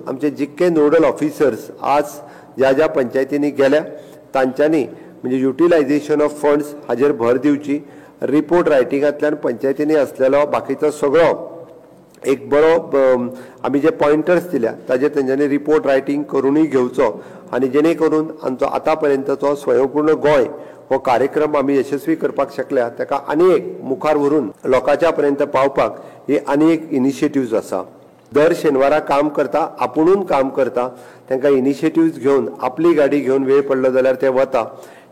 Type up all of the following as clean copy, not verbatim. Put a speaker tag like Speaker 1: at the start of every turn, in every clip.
Speaker 1: आमचे जितके nodal officers आज ज्या ज्या पंचायतींनी गेल्या तांच्यांनी म्हणजे युटिलायझेशन ऑफ फंड्स हाजेर भर दिवची. रिपोर्ट रायटिंगांतल्यान पंचायतींनी आसलेलो बाकीचो सगळो एक बरो आमी जे पॉयंटर्स दिल्या ताजेर तेंच्यांनी रिपोर्ट रायटींग करूनय घेवचो आनी जेणे करून आमचो आतां पर्यंतचो स्वयंपूर्ण गोंय हो कार्यक्रम आमी यशस्वी करपाक शकल्या ताका आनी एक मुखार व्हरून लोकांच्या पर्यंत पावपाक ही आनी एक इनिशिएटिव्ज आसा. दर शेनवारा काम करता, आपुणून काम करता, तांकां इनिशिएटिव्ज घेवन आपली गाडी घेवन वेळ पडलो जाल्यार ते वता.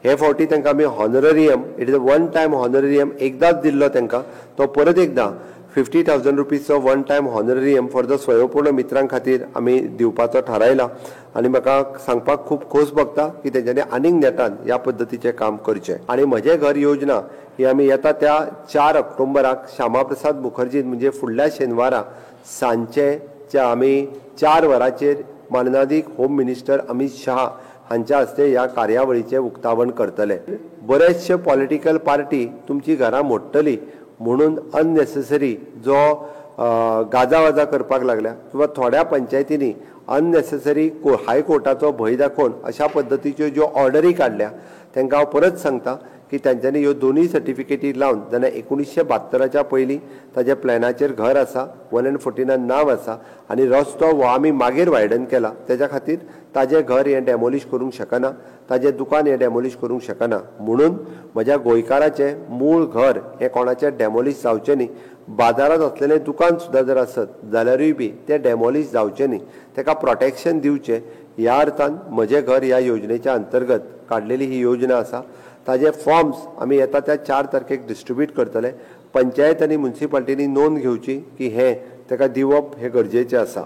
Speaker 1: हे फावटी तांकां आमी honorarium, it is a one time honorarium एकदांच दिल्लो तांकां, तो परत एकदां 50,000 रुपीजचो one time honorarium for the Swayampurna मित्रां खातीर आमी दिवपाचो थारायला आनी म्हाका सांगपाक खूब खोस भोगता की तेंच्यांनी आनीक नेटान ह्या पद्दतीचें काम करचें. आनी म्हजें घर योजना ही आमी येता त्या 4 ऑक्टोबराक श्यामाप्रसाद मुखर्जी म्हणजे फुडल्या शेनवारा सांजचे आमी 4 वरांचेर माननादीक होम मिनिस्टर अमित शाह हांच्या हस्ते ह्या कार्यावळीचें उक्तावण करतले. बरेचशे पॉलिटिकल पार्टी तुमची घरां मोडटली म्हणून अननेसेसरी जो गाजावाजा करपाक लागल्या किंवा थोड्या पंचायतींनी अननेसेसरी हायकोर्टाचो भंय दाखोवन अशा पद्दतीच्यो ज्यो ऑर्डरी काडल्या तांकां हांव परत सांगता की तांच्यांनी ह्यो दोनूय सर्टिफिकेटी लावन जाल्यार 1972च्या पयलीं ताज्या प्लॅनाचेर घर आसा, 1 and 49 नांव आसा आनी रस्तो हो आमी मागीर वायडन केला, तेज्या खातीर ताजें घर हें डॅमोलिश करूंक शकना, ताजें दुकान हें डॅमोलिश करूंक शकना. म्हणून म्हज्या गोंयकाराचें मूळ घर हें कोणाचें डॅमोलिश जावचें न्ही. बाजारांत आसलेलें दुकान सुद्दां जर आसत जाल्यारूय बी तें डॅमोलिश जावचें न्ही, ताका प्रोटेक्शन दिवचें ह्या अर्थान म्हजें घर ह्या योजनेच्या अंतर्गत काडलेली ही योजना आसा. ताजे फॉर्म्स आमी येता त्या 4 तारखेक डिस्ट्रिब्यूट करतले. पंचायत आनी म्युनिसिपालिटींनी नोंद घेवची की हें ताका दिवप हें गरजेचें आसा.